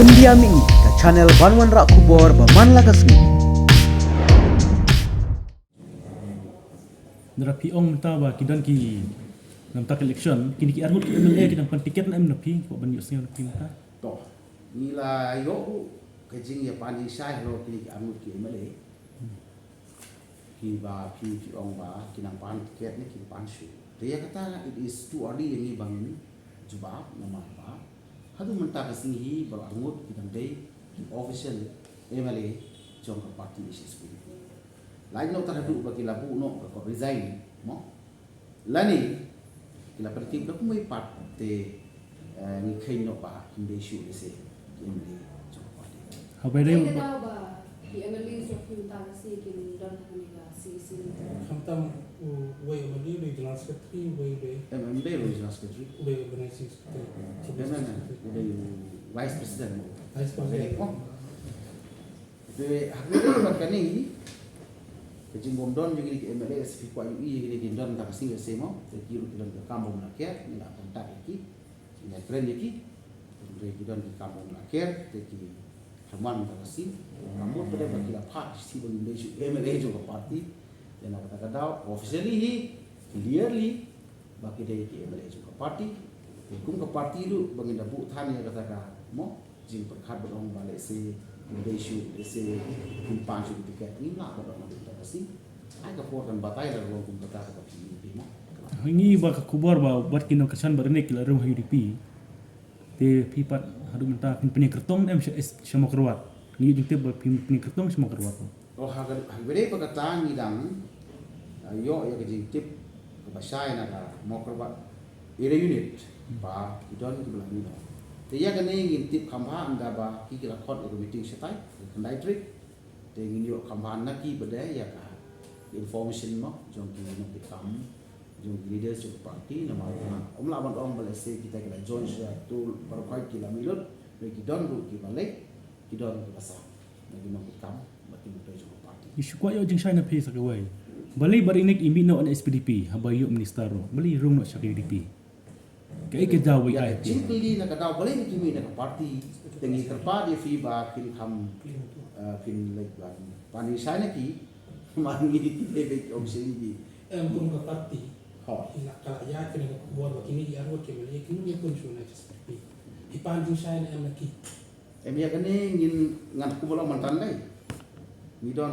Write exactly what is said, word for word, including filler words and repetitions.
India Mini, ka channel ban wanrah khubor ba man la ka sngi. Nara phi ong mynta ba ki don ki namta ka election, kini ki arngut ki M L A ki dang pan tiket na em na phi, ko ban ïoh sngew na phi mynta. To, ngi la ïoh ka jingïapan jingshai halor kini ki arngut ki M L A. Ki ba phi phi ong ba ki nang pan tiket ne ki pan shu. Te ïa kata it is too early ïa ngi ba ngin jubab namar ba haduh mynta ka sngi hi ba la arngut ki dang dei ki official M L A jong ka party H S P D P. Lai noh tar haduh ba ki la buh noh ka, ka resign mo. Lane ki la pyntip da kumwei pat te, eh, ngi kheiñ noh ba kim dei shuh lehse ki M L A jong ka party. Haba dei Ka daw ba ki M L A jong ki mynta ka sngi kin don ha kane ka C E C. Khamtam u wei M L A u dei General Secretary, u wei u dei Em, em dei u General Secretary. U dei Organizing Secretary. Em, em, em, u dei u Vice President mo. Vice President. Mo. Te ha kane ka, kane ka jingbym don jong kine ki M L A, lehse phi kwah ïohi ïa kine ki don mynta ka sngi lehse mo, te ki ruh ki don ka kam bym la ker, ngi la contact ïa ki, ngi la kren ïa ki, te ki don ki kam bym la ker, te ki thymmai mynta ka sngi. Ka mut pat ba ki la phah shisha ba ngim dei shuh M L A jong ka party. Te na kata ka daw officially hi, clearly, ba ki dei ki M L A jong ka party. Te kum ka party ruh ba ngin da buh than ïa kata ka mo jingpyrkhat ban ong ba lehse kim dei shuh, lehse kim pan shuh ki tiket, ngim lah ban ong mynta ka sngi. Ai ka por kan batai, la long kum kata ka P D P mo. Ngi ba ka khubor ba wat ki nongkyrshan ba rynïeng ki la rung ha U D P. Te phi pat haduh mynta phin pynïeng kyrtong em sha, sha Mawkyrwat? Ngi jingtip ba phin pynïeng kyrtong sha Mawkyrwat. Oh, ha ka, ha ka dei ba kata ngi dang, ah, ïoh ïa ka jingtip kaba shai na ka Mawkyrwat Area Unit ba ki don kiba la mih noh. Te ïa kane ngin tip kham bha ynda ba ki, ki la khot ïa ka meeting shatai, ka khyndai tarik. Te ngin ïoh kham bha na ki ba dei ïa ka information mo jong ki nongkitkam, jong ki leaders jong ka party, namar ba ym lah ban ong ba lehse kita ki la join sha tu baroh khoit ki la mih lut, ki don ruh kiba leit, ki don kiba sah. Na ki nongkitkam bad ki nongtrei jong ka party. Ngi shu kwah ïoh jingshai na phi sa kawei. Balei Bah Riek Nick i mih noh na S P D P haba ïoh minister ruh? Balei i rung noh sha ka U D P? Kaei ka daw ba i ai? Ïa ka jingkylli na ka daw balei ki mih na ka party, te ngi kyrpad ïa phi ba phin kham, eh, phin leit ban pan jingshai na ki. Ma ngi ki dei beit officially ki. Em, kum ka party. Ho. Ki la, ka la ïaid kane ka khubor ba kine ki arngut ki M L A kim ïakynduh shuh na H S P D P. Phi pan jingshai ne em na ki? Em, ïa kane ngin, ngan kynmaw mynta lei. Ngi don